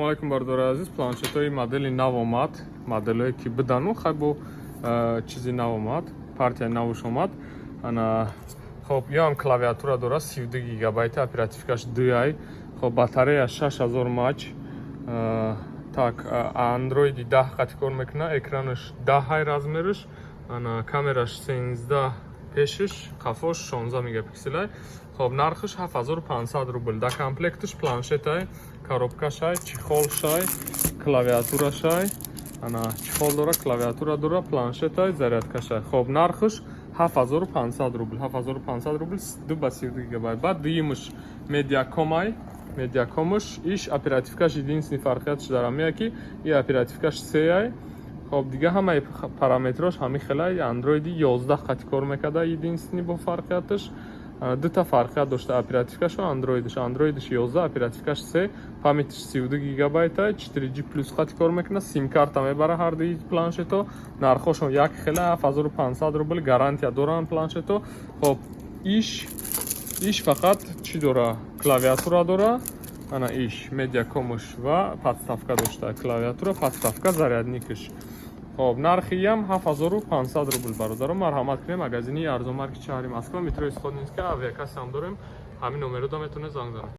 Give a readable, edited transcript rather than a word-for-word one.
Алайкум, бародари азиз. Планшетҳои модели нав омад, моделҳое ки бидану хай бо чизи нав омад, партияи навуш омад. Ана, хоб, ёам клавиатура дора, 32 гигабайти, оперативкаш 2 ай. Хоб, батарея 6000 мАч. Так, андроиди 10 қати кор мекунад, экранаш 10 ай размераш. Ана, камераш 13 пешиш, қафош 16 мегапикселай. Хоб, нархаш 7500 рубл. Дар комплекташ планшетай, коробкашай, чехолшай, клавиатурашай. Ана, чехол дора, клавиатура дора, планшетай, зарядкашай. Хоб, нархаш 7500 рубл, 7500 рубл, 2 ба 32 гигабайт. Баъд дуюмаш медиакомай. Медиакомаш иш оперативкаш, единственный фарқиятш дар ҳамия ки и оперативкаш 3 ай. Хоб, дига ҳамаи параметрош ҳами хелай, андроиди 11 қати кор мекарда. Единственный бо фарқияташ дута фарқият дошта: оперативкашу андроидш. Андроидш 11, оперативкаш 3, памятиш 32 гигабайта, 4G плюс қати кор мекунад, симкарта мебара. Ҳардуи планшето нархошон як хела, 7500 рубл, гарантия доранд планшето. Хоб, иш фақат чӣ дора? Клавиатура дора. Ана, иш медиакомуш ва подставка дошта, клавиатура, подставка, зарядникаш. Хоб, нархиам 7500 рубл. Бародаро, марҳамат кунем, магазини Арзонмаркет, шаҳри Москва, метрои Сходнинская, авиакассам дорем. Ҳамин номеро да метавонед занг занед.